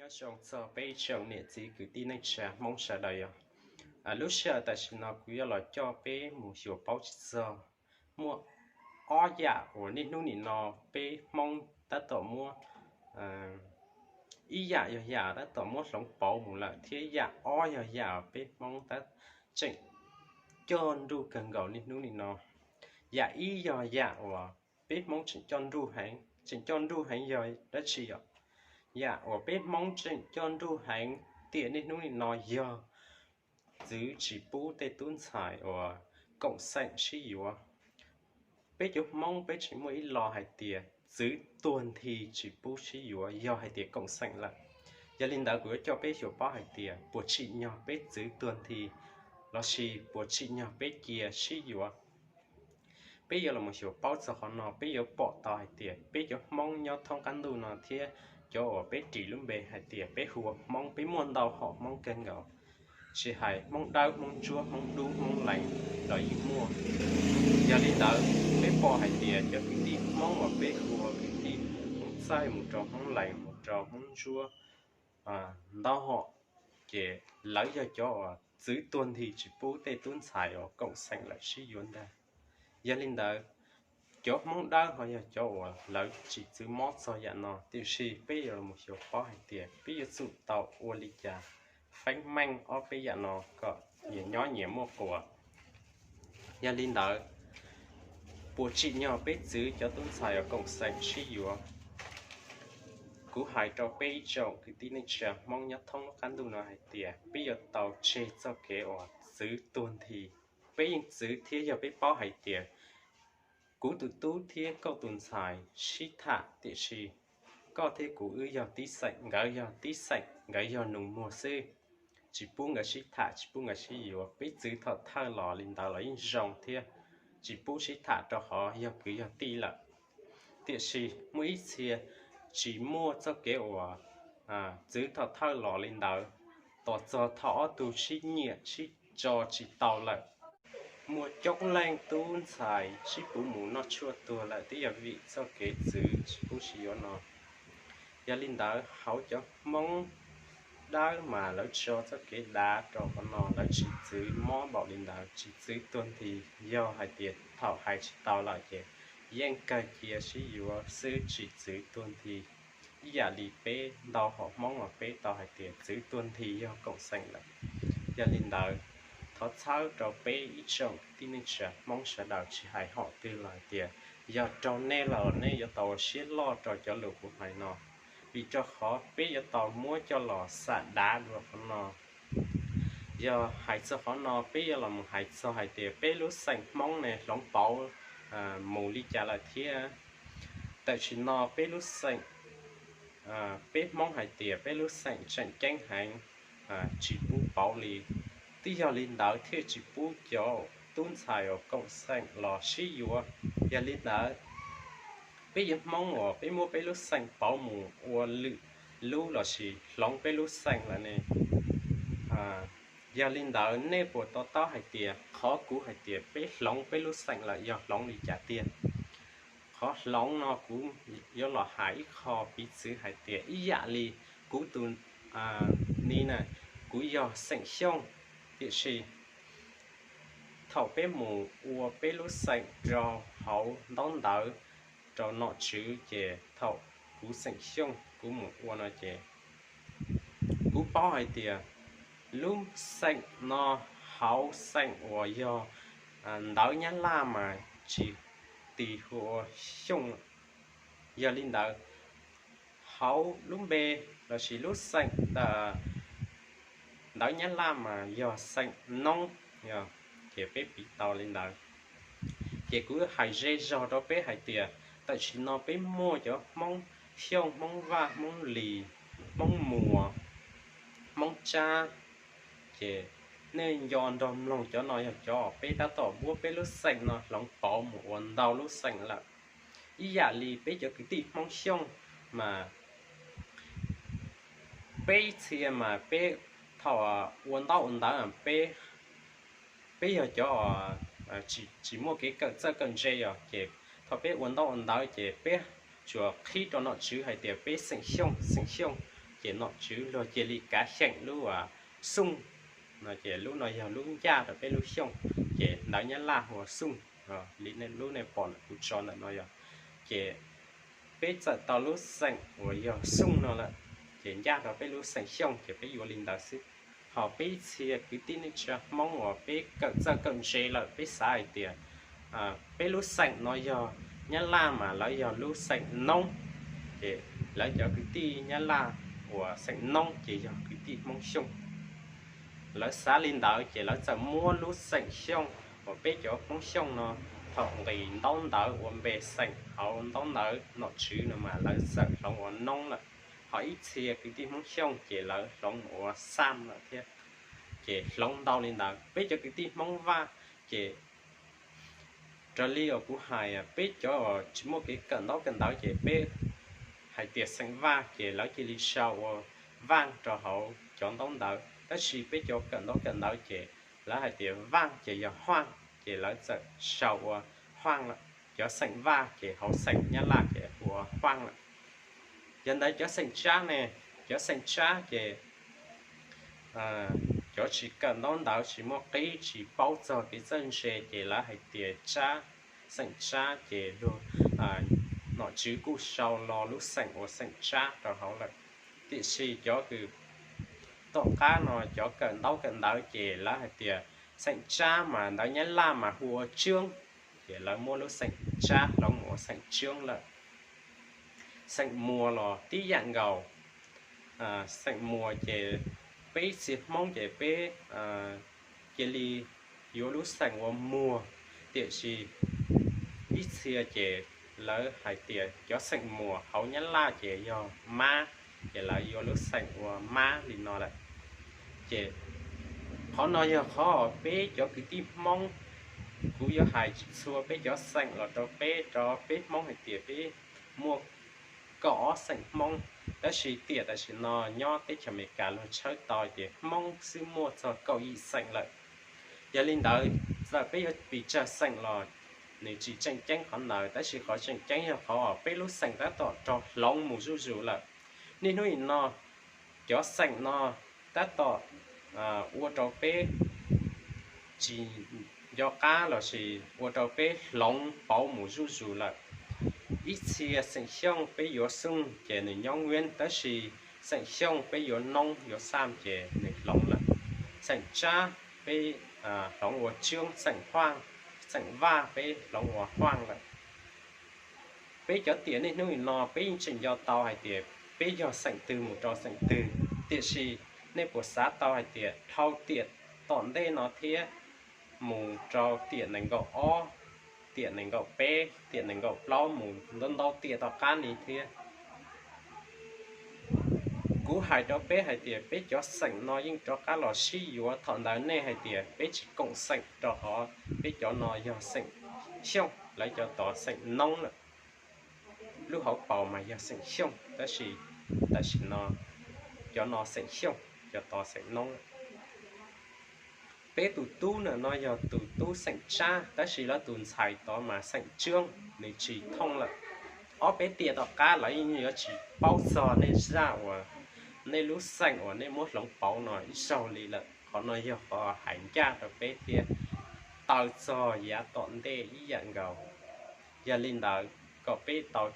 Nyob zoo txog peb ib tsoom niam txiv kwv tij neej tsa Hmoob sawv daws yog, lub sij hawm tam sim no kuv yuav los coj peb mus xyuas paub tsis txog muaj ob yam uas niaj hnub nim no peb Hmoob tab tom muab, ib yam yog yam tab tom muab hloov pauv mus lawm thiab yam ob yog yam peb Hmoob tab tseem coj nruj kawg nkaus niaj hnub nim no. Yam ib yog yam uas peb Hmoob tseem coj nruj heev, tseem coj nruj heev yog dab tsi os? Yam uas peb Hmoob tseem coj nruj heev tiam niaj hnub nim no yog txwv tsis pub tej tub ntxhais uas koom xeem sib yuav. Peb cov Hmoob peb tseem muaj ib lo hais tias txwv tuag nthi tsis pub sib yuav yog hais tias koom xeem lawm. Yog li ntawd kuv yuav coj peb xyuas paub hais tias puas tsim nyog peb txwv tuag nthi lossis puas tsim nyog peb cia sib yuav. Peb yuav los mus xyuas paub txog qhov no peb yuav pom tau hais tias peb cov Hmoob nyob thoob qab ntuj no thiab cov uas peb ris lub npe hais tias peb hu ua Hmoob, peb muaj ntau hom Hmoob kawg nkaus, tsis hais Hmoob Dawb, Hmoob Ntsuab, Hmoob Dub, Hmoob Lees los yeej muaj. Yog li ntawd peb pom hais tias cov kwv tij Hmoob uas peb hu ua kwv tij Hmoob Txaij mus rau Hmoob Lees mus rau Hmoob Ntsuab ntau hom, ces lawv yog cov uas txwv tuag nthi tsis pub tej tub ntxhais uas koom xeem lawm sib yuav ntag. Yog li ntawd, cov Hmoob Dawb ho yog cov uas lawv tsis txwv mob txog yam no, tiam sis peb yuav los xyuas paub hais tias peb yuav tsum tau ua li cas feeb meej ob peb yam no kom nyias nyob nyias muaj quas. Yog li ntawd, puas tsim nyog peb txwv cov tub ntxhais uas koom xeem sib yuav? Kuv hais rau peb ib tsoom kwv tij neej tsa Hmoob nyob thoob qab ntuj no hais tias peb yuav tau tseg txoj kev uas txwv tuag nthi. Peb yeej txwv thiab yog peb paub hais tias kuv tus tub thiab koj tus ntxhais sib tham, tiam sis koj thiab kuv wb yog tib xeem, nkawd yog tib xeem, nkawd yog nus muag xwb, tsis pub nkawd sib tham, tsis pub nkawd sib yuav. Peb txwv thaum thawj los li ntawd los yeej zoo thiab, tsis pub sib tham rau qhov yog kwv yog tij lawm. Tiam sis muaj ib txhia tsis muaj txoj kev uas txwv thaum thawj los li ntawd, tos txog thaum ob tug sib nyiam sib tso tsis tau lawm, muaj coob leej tub ntxhais sib puv mus noj tshuaj tuag lawm twb yog vim txoj kev txwv tsis pub sib yuav no. Yog li ntawd, hauv cov Hmoob Dawb mas lawv tso txoj kev dav rau qhov no, lawv tsis txwv mob npaum li ntawd, tsis txwv tuag nthi. Yog hais tias thaum hais tsis tau lawm ces yeej kawg cia sib yuav xwb, tsis txwv tuag nthi. Ib yam li peb ntau hom Hmoob mas peb tau hais tias txwv tuag nthi yog koom xeem lawm. Yog li ntawd, thov txhawb rau peb ib tsoom kwv tij neej tsa Hmoob sawv daws, tsis hais hom twg los hais tias yog raug nej los nej yuav tau ua siab loj rau cov lus kuv hais no, vim rau qhov peb yuav tau muab coj los xam dav dua qhov no. Yog hais txog qhov no peb yuav los mus hais txog hais tias peb lub xeem Hmoob ne hloov pauv mus li cas lawm thiab. Tam sim no peb lub xeem, peb Hmoob hais tias peb lub xeem tseem ceeb heev, tsis pub pauv li. Twb yog li ntawd thiaj tsis pub cov tub ntxhais uas koom xeem los sib yuav. Yog li ntawd, peb yog Hmoob uas peb muab peb lub xeem pauv mus ua lwm lub lossis hloov peb lub xeem lawm ne. Yog li ntawd nej puas to taub hais tias qhov kuv hais tias peb hloov peb lub xeem lawm yog hloov li cas tiag? Qhov hloov no kuv yuav los hais ib qho piv txwv hais tias ib yam li kuv tus ni na, kuv yog xeem Xyooj, tiam sis thaum peb mus ua peb lub xeem rau hauv ntaub ntawv rau nom tswv ces thaum kuv xeem Xyooj kuv mus ua no ces kuv paub hais tias lub xeem no hauv xeem uas yog ntawv Nyab Laj mas tsis tis hu ua Xyooj. Yog li ntawd, hauv lub npe lossis lub xeem ntawv Nyab Laj mas yog xeem Noob, ces peb piv tau li ntawd. Ces kuv hais ze zog rau peb hais tias tam sim no peb muaj cov Hmoob Xyooj, Hmoob Vaj, Hmoob Lis, Hmoob Muas, Hmoob Tsab, ces nej nco nrog mloog, cov no yog cov peb tab tom muab peb lub xeem no hloov pauv mus ua ntau lub xeem lawm. Ib yam li peb cov kwv tij Hmoob Xyooj mas peb txhia mas peb thaum ua ntaub ua ntawv peb, peb yog cov tsis muaj kev kawm txawj kawm ntse os, ces thaum peb ua ntaub ua ntawv ces peb tsuas qhib rau nom tswv hais tias peb xeem Xyooj, xeem Xyooj. ces nom tswv luag cia li kav xyeem lub Xooj no, ces lub no yog lub ncaj rau peb lub Xyooj, ces ntawv Nyab Laj hu ua Xooj. Li lub nej pom kuv tso ntawm no yog, ces peb txawm tau lub xeem uas yog Xooj no lawm, ces ncaj rau peb lub xeem Xyooj, ces peb yuav li ntawd xwb. Ho peb ib txhia kwv tij neej tsa Hmoob uas peb kawm txawj kawm ntse lawm, peb xav hais tias peb lub xeem no yog Nyab Laj mas lawv yog lub xeem Noob, ces lawv cov kwv tij Nyab Laj uas xeem Noob ces yog kwv tij Hmoob Xyooj. Lawv xav li ntawd ces lawv txawm muab lub xeem Xyooj uas peb cov Hmoob Xyooj no thaum nqis ntaub ntawv ua npe xeem hauv ntaub ntawv nom tswv no mas lawv txawm hloov ua Noob lawm. Ho ib txhia kwv tij Hmoob Xyooj ces lawv hloov ua Xam lawm thiab. Ces hloov ntau li ntawd, peb cov kwv tij Hmoob Vaj ces raws li uas kuv hais, peb cov tsis muaj kev kawm ntaub kawm ntawv ces peb hais tias xeem Vaj ces lawv cia li sau ua Vaaj rau hauv cov ntaub ntawv, tab sis peb cov kawm ntaub kawm ntawv ces lawv hais tias Vaaj ces yog Huaaj, ces lawv txawm sau ua Huaaj lawm. Cov xeem Vaj ces hauv xeem Nyab Laj ces hu ua Huaaj lawm. Yog ntawd cov xeem Tsab ne, cov xeem Tsab ces cov tsis kawm ntaub ntawv tsis muaj qib tsis paub txog kev txawj ntse ces lawv hais tias Tsab, xeem Tsab ces luag nom tswv kuj sau lo lub xeem ua xeem Tsab rau hauv lawm. Tiam sis cov kws tom qab no cov kawm ntaub kawm ntawv ces lawv hais tias xeem Tsab mas ntawv Nyab Laj mas hu ua Tswb, ces lawv muab lub xeem Tsab hloov mus ua xeem Tswb lawm. Xeem Muas los tib yam nkaus. Xeem Muas ces peb ib txhia Hmoob ces peb cia li yuav lub xeem ua Muas, tiam sis ib txhia ces lawv hais tias cov xeem Muas hauv Nyab Laj ces yog Mab, ces lawv yuav lub xeem ua Mab li no lawm. Ces qhov no yog qhov peb cov kwv tij Hmoob, kuv yuav hais txhua peb cov xeem los rau peb, rau peb Hmoob hais tias peb muaj kaum ob xeem Hmoob, tab sis tiam tam sim no nyob teb chaws Amelikas luag tshawb tau ces Hmoob xwb muaj txog kaum yim xeem lawm. Yog li ntawd, txawm peb yuav pes tsawg xeem los nws tsis tseem ceeb qhov ntawd, tab sis qhov tseem ceeb yog qhov peb lub xeem tab tom raug hloov mus zuj zus lawm. Niaj hnub nim no cov xeem no tab tom ua rau peb tsis nco qab lossis ua rau peb hloov pauv mus zuj zus lawm. Ib txhia xeem Xyooj peb yuav Xooj ces nws nyob Nkuab, tab sis xeem Xyooj peb yuav Noob yuav Xam ces nws hloov lawm. Xeem Tsab peb hloov ua Tswb, xeem Huaj, xeem Vaj peb hloov ua Huaj lawm. Peb cov tiam niaj hnub nim no peb yeej tseem nco tau hais tias peb yog xeem twg mus rau xeem twg, tiam sis nej puas xav tau hais tias dhau tiam tom ntej no thiab mus rau tiam nees nkaum ob, tiam nees nkaum peb, tiam nees nkaum plaub mus ntau ntau tiam tom qab li thiab. Kuv hais rau peb hais tias peb cov xeem no yeej rov qab los sib yuav, thaum ntawd nej hais tias peb tsis koom xeem rau qhov peb cov no yog xeem Xyooj, lawv cov tod xeem Noob lawm. Lub hauv paus mas yog xeem Xyooj, tab sis tam sim no cov no xeem Xyooj, cov tod xeem Noob. Peb tus tub na no yog tus tub xeem Tsab, tab sis lawv tus ntxhais tod mas xeem Tswb, nws tsis thooj lawm. Ob peb tiam tom qab lawv yeej yuav tsis paub txog nej zaj uas nej lub xeem uas nej muab hloov pauv no ib zaug li lawm. Qhov no yog qhov hais ncaj rau peb thiab taw txog yav tom ntej ib yam nkaus. Yog li ntawd kom peb tau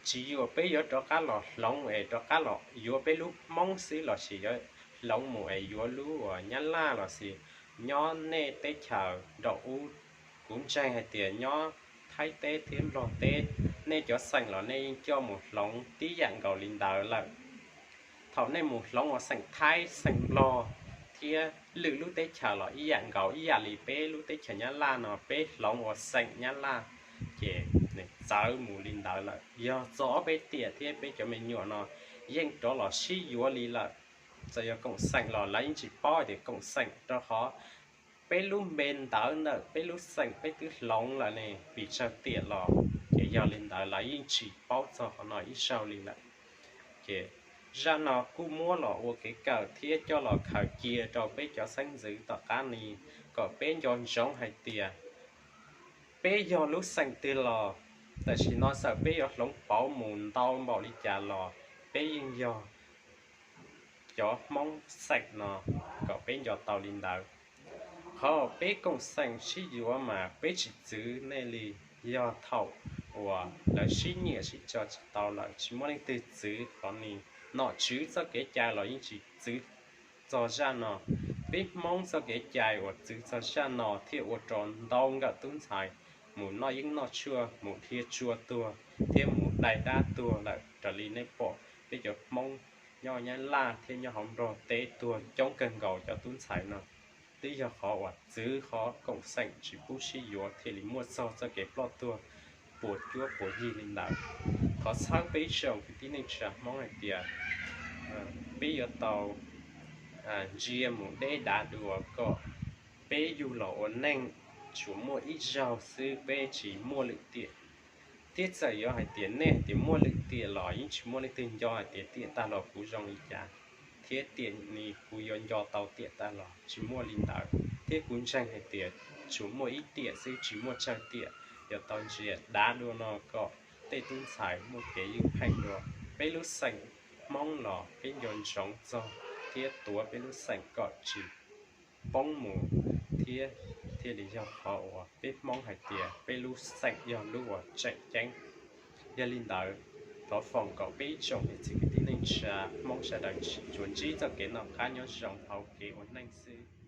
tsis yog peb yuav rov qab los hloov es rov qab los yuav peb lub Hmoob xwb lossis yuav hloov mus es yuav lub uas Nyab Laj lossis nyob nej teb chaws nraum ub. Kuv ntseeg hais tias nyob Thaib teb thiab Nplog teb, nej cov xeem los nej yeej coj mus hloov tib yam nkaus li ntawd lawm. Thaum nej mus hloov ua xeem Thaib xeem Nplog thiab lwm lub teb chaws los ib yam nkaus, ib yam li peb lub teb chaws Nyab Laj no peb hloov ua xeem Nyab Laj, ces nws txawv mus li ntawd lawm. Yog txog ob peb tiam thiab peb cov me nyuam no yeej rov los sib yuav li lawm. Txawm yog koom xeem los lawv yeej tsis paub tias koom xeem, rau qhov peb lub npe ntawv ntawm peb lub xeem peb twb hloov lawm ne, pes tsawg tiam los. Ces yog li ntawd lawv yeej tsis paub txog qhov no ib zaug li lawm. Ces zaj no kuj muab los ua kev kawm thiab coj los khaws cia rau peb cov xeeb ntxwv tom qab ni, kom peb nco ntsoov hais tias peb yog lub xeem twg los Tam sim no txawm peb yuav hloov pauv mus ntau npaum li cas los peb yeej yog cov Hmoob xeem no, kom peb nco tau li ntawd. Qhov peb koom xeem sib yuav mas peb tsis txwv nej li, yog thaum uas lawv sib nyiam sib tso tsis tau lawm tsis muaj leej twg txwv qhov ni. Nom tswv txoj kev cai los yeej tsis txwv txog zaj no. Peb Hmoob txoj kev cai uas txwv txog zaj no thiaj ua rau ntau nkawm tub ntxhais mus noj yeeb noj tshuaj, mus dhia tsua tuag thiab mus dai dab tuag lawm raws li nej pom peb cov Hmoob nyob Nyab Laj thiab nyob hauv Nplog teb tuag coob kawg nkaus cov tub ntxhais no. Twb yog qhov uas txwv qhov koom xeem tsis pub sib yuav thiaj li muaj txog txoj kev ploj tuag puas cuab puas yig li ntawd. Thov txhawb peb ib tsoom kwv tij neej tsa Hmoob hais tias peb yuav tau ntsia mus deb dav dua kom peb yug los ua neej tsuas muaj ib zaug xwb, peb tsis muaj lwm tiam. Thiab txawm yuav hais tias nej hais tias muaj lwm tiam los yeej tsis muaj leej twg nco hais tias tiam tag los kuv zoo li cas, thiab tiam ni kuv yuav nco tau tiam tag los, tsis muaj li ntawd. Thiab kuv ntseeg hais tias tsuas muaj ib tiam xwb, tsis muaj tsawg tiam. Yuav tau ntsia dav dua no kom tej tub ntxhais muaj kev ywj pheej dua. Peb lub xeem Hmoob los peb nco ntsoov txog thiab tuav peb lub xeem kom tsis poob mus, thiab thiaj li yog qhov uas peb Hmoob hais tias peb lub xeem yog lub uas tseem ceeb. Yog li ntawd, thov foom kom peb ib tsoom niam txiv kwv tij neej tsa Hmoob sawv daws tsuas ntsib txoj kev noj qab nyob zoo hauv kev ua neej xwb.